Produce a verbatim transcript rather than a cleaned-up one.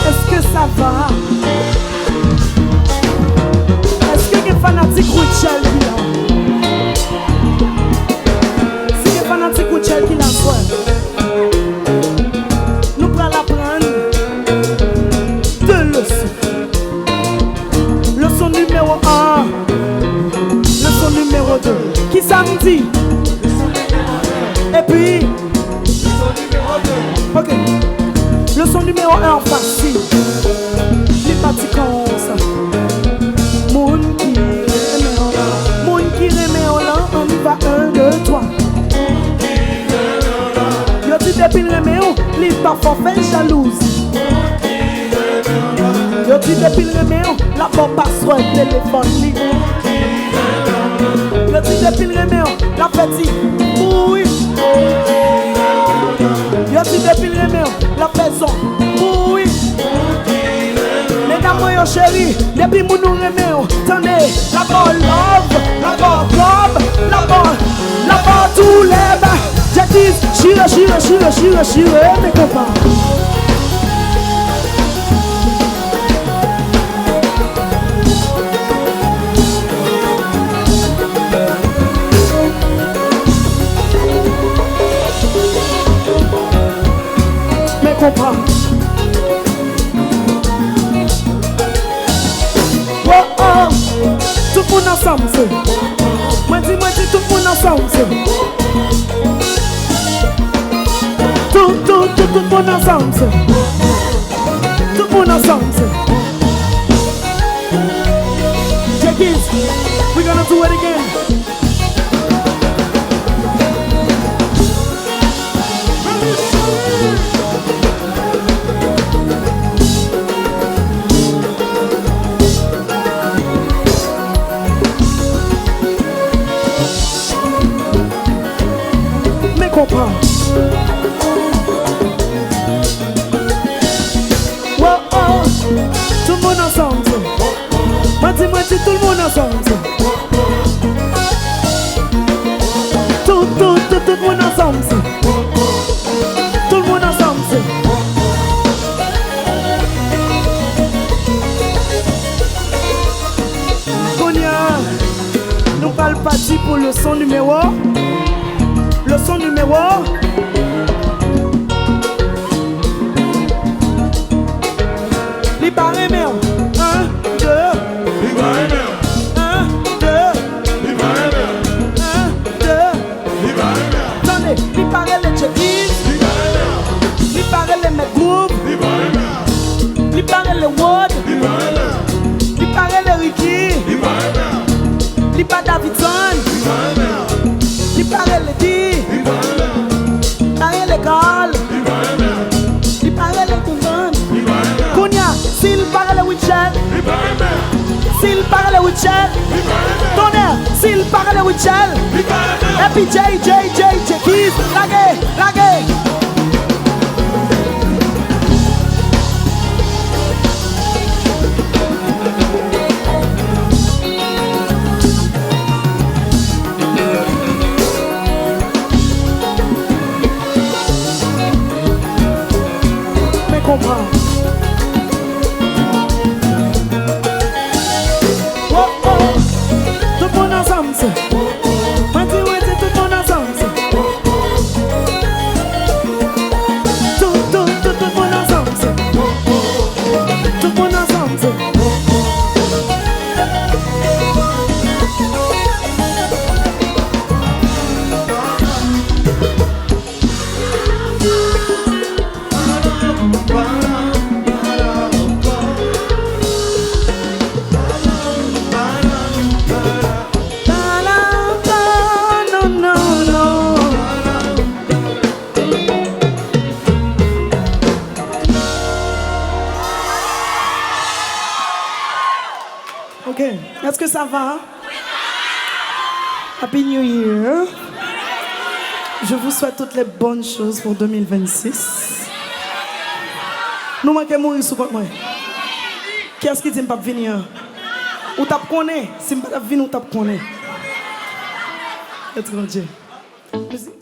Èske sa va? Èske gen fanatik Rutshelle ki la? Si gen fanatik Rutshelle ki la, frè, nou pral aprann de leson. Leson nimewo en. Leson nimewo de. Kisa m di? Epi, ok. Leson nimewo en an fasil. Li pati konsa. Moun ki renmen w, moun ki renmen w lan, on y va, un, deux, trois. Yo di depi l renmen w, li pa fò fè jalouzi. Yo di depi l renmen w, l ap ba w paswòd telefòn li. Yo di depi l renmen w, l ap fè ti bouyi. Yo di depi l renmen w, l ap fè zon bouyi. Medam mwen yo cheri, depi moun ou renmen w, tande, l ap ba w love, l ap ba w kòb, l ap ba w, l ap ba w tou lè ba. Jekis, chire, chire, chire, chire, chire, men konpa. Men konpa. Oh, oh. Tout moun ansanm, se. Mwen di, mwen di, tout moun ansanm, se. Tout, tout, tout, tout moun ansanm, se. Tout moun ansanm, se. Jekis, we gonna do it again. Men konpa. Wo, wo. Tout moun ansanm, se. Mwen di, mwen di, tout moun ansanm, se. Tout, tout, tout, tout moun ansanm, se. Tout moun ansanm, se. Kounye a, nou pral pati pou leson nimewo. Leson nimewo. Li pa renmen w. Un, deux. Li pa renmen w. Un, deux. Li pa renmen w. Un, deux. Li pa renmen w. Tande, li pa rele Jekis. Li pa renmen w. Li pa rele Mèt Gwoup. Li pa renmen w. Li pa rele Wod. Li pa renmen w. Li pa rele Ricky. Li pa renmen w. Li pa Davidson. Li pa renmen w. Li pa rele Di. Li pa renmen w. Pa rele Carl. Li pa renmen w. Li pa rele Tonton. Li pa renmen w. Kounye a, si l pa rele Rutshelle. Li pa renmen w. Si l pa rele Rutshelle. Li pa renmen w. Tonnè, si l pa rele Rutshelle. Li pa renmen w. Epi Jay, Jay, Jay, Jay, Keys, lage, lage. Men konpa. Wo, wo. Tout moun ansanm, se. Mwen di, mwen di, tout moun ansanm, se. Ça va? Happy New Year. Je vous souhaite toutes les bonnes choses pour deux mille vingt-six. Nou manke mouri sou kont mwen. Kiyès ki di m p ap vini an? Ou t ap konnen. Si m pa t ap vini, ou t ap konnen. Etranje. Mizik.